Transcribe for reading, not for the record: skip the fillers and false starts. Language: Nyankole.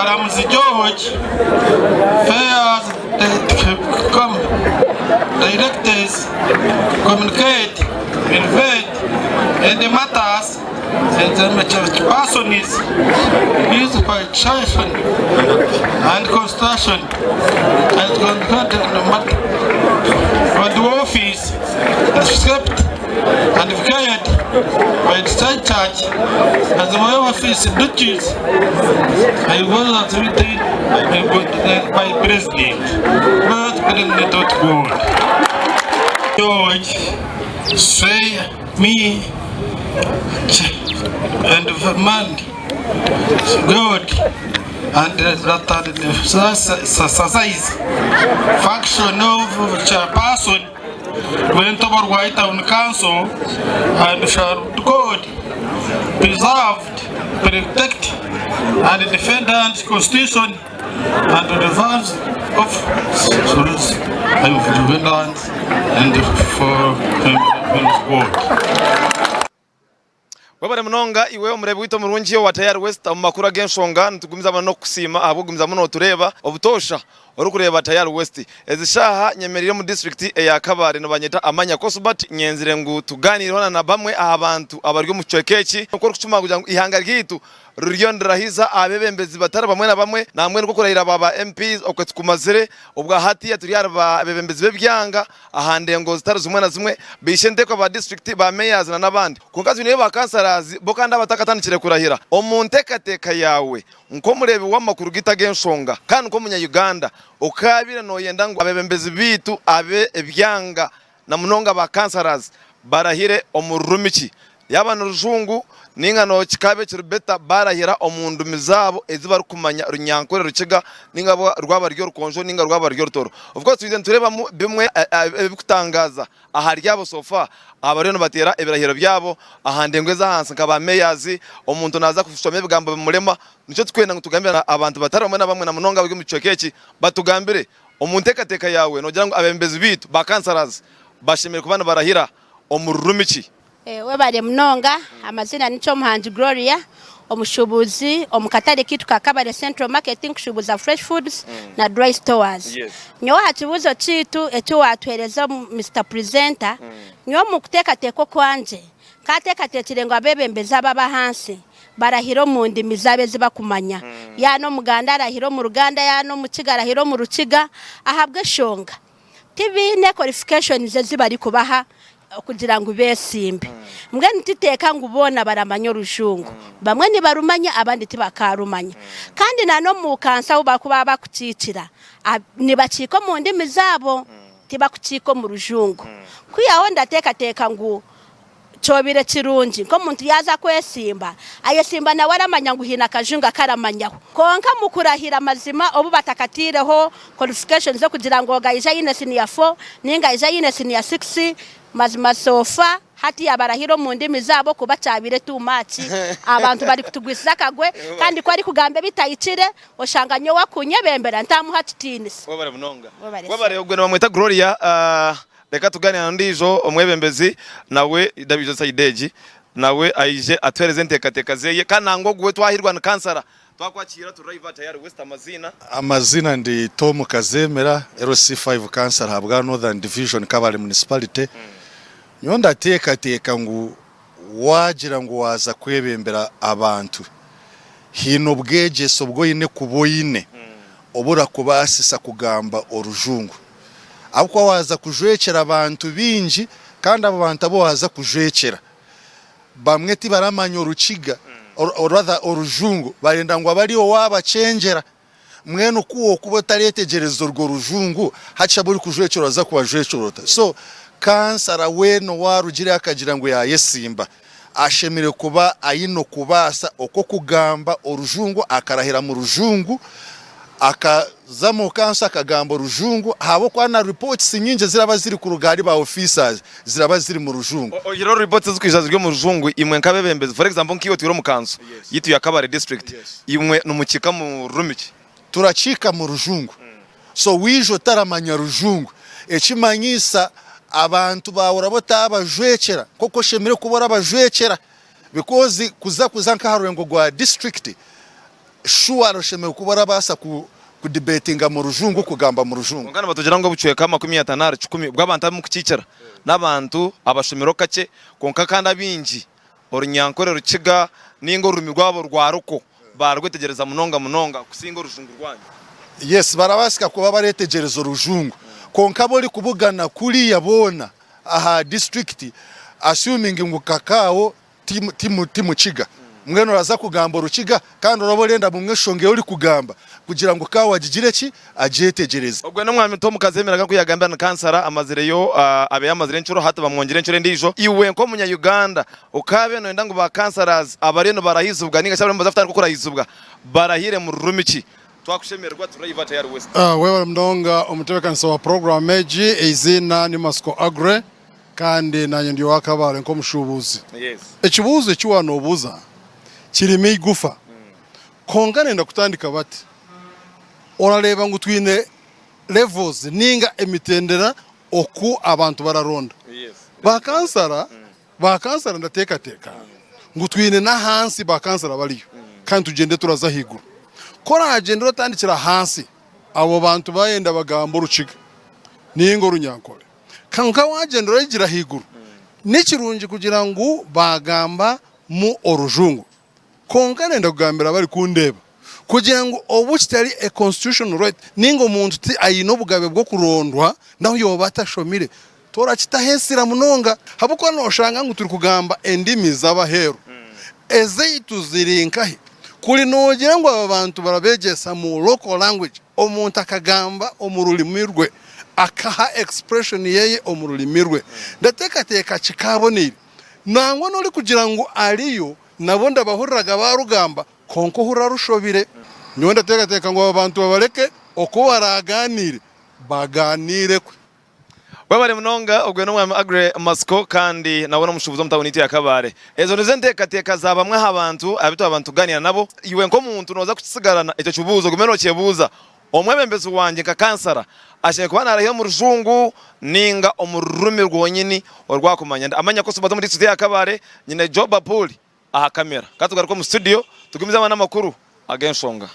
Karamuzi George fails to directs, communicate, invent and matters and the persons his construction and construction and and the office except and required by the state church as the office duties I was written by president not president of God. George say me and man God and that the function of chairperson Rwentobo Town Council and shall God preserved, protect and defend the constitution and the values of Uganda and for God. Webare munonga iwe omureebi waitu omurungi owa Tayari West omu makuru ag'enshonga. Nitugumizamu n'okukusiima ahabw'okugumizamu nootureeba obutoosha orikureeba Tayari West. Ezi shaaha nyemereire omu disiturikiti eya Kabale nibanyeta Amanya Kosubert nyenzire ngu tugaaniireho na na bamwe aha bantu abari omu kicweka eki oku orikukimanya kugira ngu eihanga ryaitu ririyo nirirahiza abeebembezi batari bamwe na bamwe nambwenu nk'okurahira ba ba MPs okwe tukumazire obwa hatiya turi ahari ba beebembezi b'ebyanga aha ndengo zitari zimwe na zimwe, baishentekwa ba disiturikiti, ba mayors na n'abandi. Kwonka twineyo ba councillors bo kandi abatakatandikire kurahira. Omu nteekateeka yaawe nk'omureebi w'amakuru gaitu ag'enshonga kandi nk'omunya Uganda, okaabaire nooyenda ngu abeebembezi baitu abe ebyanga na munonga ba councillors barahire omu rurimi ki? Yaaba ni rujungu nainga kikaabe kiri better baarahira omu ndimi zaabo ezi barikumanya Runyankore, Rukiga nainga rwaba ruri Orukonjo nainga rwaba ruri Orutoro. Of course twizire nitureebamu bimwe ebirikutangaaza ahari abo so far abariyo nibateera ebirahiro byabo aha ndengo ez'ahansi nka ba mayors, omuntu naaza kushoma ebigambo bimurema. Nikyo turikwenda ngu tugambire abantu batari bamwe na bamwe na munonga abari omu kicweka eki batugambire omu nteekateeka yaawe noogira ngu abeebembezi baitu ba councillors bashemereire kuba nibarahira omu rurimi ki? Webare munonga, amazina ni Kyomuhangi Gloria, omushubuzi omu katare kaitu ka Kabale Central Market nkushubuza fresh foods na dry stores. Nyowe aha kibuuzo kyaitu eki watuhereza Mister Presenter, nyowe omu kuteekateeka okwangye, nkateekateekire ngu abebembezi aba abahansi barahire omu ndimi zaabo ezi bakumanya. Yaaba n'Omuganda arahire omu Ruganda, yaaba n'Omukiga arahire omu Rukiga ahabw'eshonga. Tibaine qualifications ezi barikubaha kugira ngu beesimbe. Mbwenu titeeka ngu boona baramanya orujungu. Bamwe nibarumanya abandi tibakaarumanya. Kandi na n'omu kanso ahu barikuba bakukiikira, nibakiika omu ndimi zaabo, tibakukiika omu rujungu. Kwihaho ndateekateeka ngu Kyobaire kirungi nk'omuntu yaaza kwesimba, ayesimba nawe aramanya ngu haine akajungu aku aramanyaho. Kwonka omu kurahira amazima obu batakataireho qualifications z'okugira ngu ogu aije aine siniya fo nainga aije aine siniya sikisi, mazima so far hati yabarahira omu ndimi zaabo kuba kyabaire too much abantu barikutugwisiza akagwe kandi ku arikugamba ebitahikire oshanga nyowe akunyebembera ntamuha kitiinisa. Webare munonga. Webare Webare ogwe nibamweta Gloria. Reka tugaanire na ondiijo omwebembezi nawe Davijo sayidi egi nawe aije atuhereze enteekateeka zeye kandi nangwa ogu we twahirwa ni kansara twakwakiira turi live aha Tayari West amaziina. Amaziina ndi Tom Kazemera, LC5 kansara ahabwa Northern Division Kabale Municipality. Nyowe ndateekateeka ngu waagira ngu waaza kwebembera abantu, haine obwegyese obu oine kuba oine oburakubaasisa kugamba orujungu. Ahabw'okuba waaza kujwekyera abantu baingi kandi abo bantu abu waaza kujwekyera bamwe tibaramanya orukiga or rather orujungu barenda ngu abe ariiwe waabakyengyera. Mbwenu ku orikuba otareetegyereza orwo rujungu hati abu orikujwekyera oraza kubajwekyera ota? So kansara weena owaarugireyo akagira ngu yaayesimba ashemereire kuba aine okubaasa okw'okugamba orujungu akarahira mu rujungu, akaza omu kanso akagamba orujungu ahabw'okuba na reports nyingi eziraba ziri kuruga ahari ba officers ziraba ziri mu rujungu. Oyihireho reports ezirikwija ziri omu rujungu, imwe nk'abeebembezi for example nk'iwe otwire omu kanso yaitu ya Kabale district, imwe nimukiika mu rurimi ki? Turakiika mu rujungu. So waija otaramanya rujungu ekimanyiisa abantu baawe oraba otaabajwekyera nk'oku oshemereire kuba orabajwekyera because kuza kuza nk'aha rurengo rwa disiturikiti. Shuwa oshemereire kuba orabaasa ku kudibetinga mu rujungu, kugamba mu rujungu. Kwonka nibatugira ngu obucweka 50 ahari kikumi bw'abantu abamukukikira n'abantu abashomireho kakye kwonka kandi abaingi Orunyankore, Orukiga ninga orurimi rwabo rwa ruko barwetegyereza munonga munonga kusinga orujungu rwanyu. Yes, barabaasika kuba baretegyereza orujungu kwonka abu orikubugana kuriya boona aha district assuming ngu kakaawo ti mukiga mbwenu oraza kugamba orukiga kandi oraba orenda bumwe enshonga ei orikugamba kugira ngu kaawo agigire ki agyetegyereze. Ogwe n'omwami Tom Kazemeraga ku yagambira ni kansara amazireyo abe amazire encuro hati bamwongyire encuro endiijo. Iwe nk'omunya Uganda okaabe noyenda ngu ba kansaras abariyo nibarahizibwa ninga shi abariyo nibaza kutandika okurahizibwa barahire mu rurimi ki? Twakushemererwa turi live at Tayari West. Webale munonga omutebekanisa wa puroguramu egi, eiziina ni Masiko Aggrey kandi nanye ndi owa Kabale nk'omushuubuzi. Ekibuuzo eki waanobuuza kirimu eigufa kwonka nenda kutandika bati, Orareeba ngu twine levels ninga emitendera oku abantu bararonda. Ba kansara, ba kansara ndateekateeka ngu twine n'ahansi ba kansara bariyo kandi tugyende turaza ahaiguru. Ku oragyenda oratandikira ahansi, abo bantu bayenda bagamba orukiga ninga orunyankore. Kwonka wagyenda oragira ahaiguru, nikirungi kugira ngu bagamba mu orujungu. Kwonka nenda kugambira abari kundeeba kugira ngu obu kitari a constitutional right ninga omuntu ti aine obugabe bw'okurondwa nahu yoba atashomire torakitahesira munonga ahabw'okuba noshanga ngu turi kugamba endimi z'abaheeru ezaitu ziri nkahi kuri nogira ngu aba bantu barabegyesa mu local language omuntu akagamba omu rurimi rwe akaha expression yeye omu rurimi rwe ndateekateeka kikaaboneire Nangwa n'orikugira ngu ariyo, nabo ndabahuriraga baarugamba, kwonka ohurira rushobire. Nyowe ndateekateeka ngu aba bantu babareke oku baraaganiire, bagaaniire kwe. Webare munonga ogwe n'omwami Aggrey Matsiko kandi nawe n'omushubuzi omu tawuni yaitu ya Kabale. Ezo nizo enteekateeka za bamwe aha bantu abu twaba nituganira nabo. Iwe nk'omuntu nooza kukisigarana ekyo kibuuzo ogume nookyebuuza, Omwebembezi wangye nka kansara ashemereire kuba naarahira omu rujungu ninga omu rurimi rwonyini orwakumanya. Ndi Amanya Kosubaza omu disiturikiti ya Kabale, nyine Job Apuuli aha kamera. Ka tugaruke omu situdiyo tugumize hamwe n'amakuru ag'enshonga.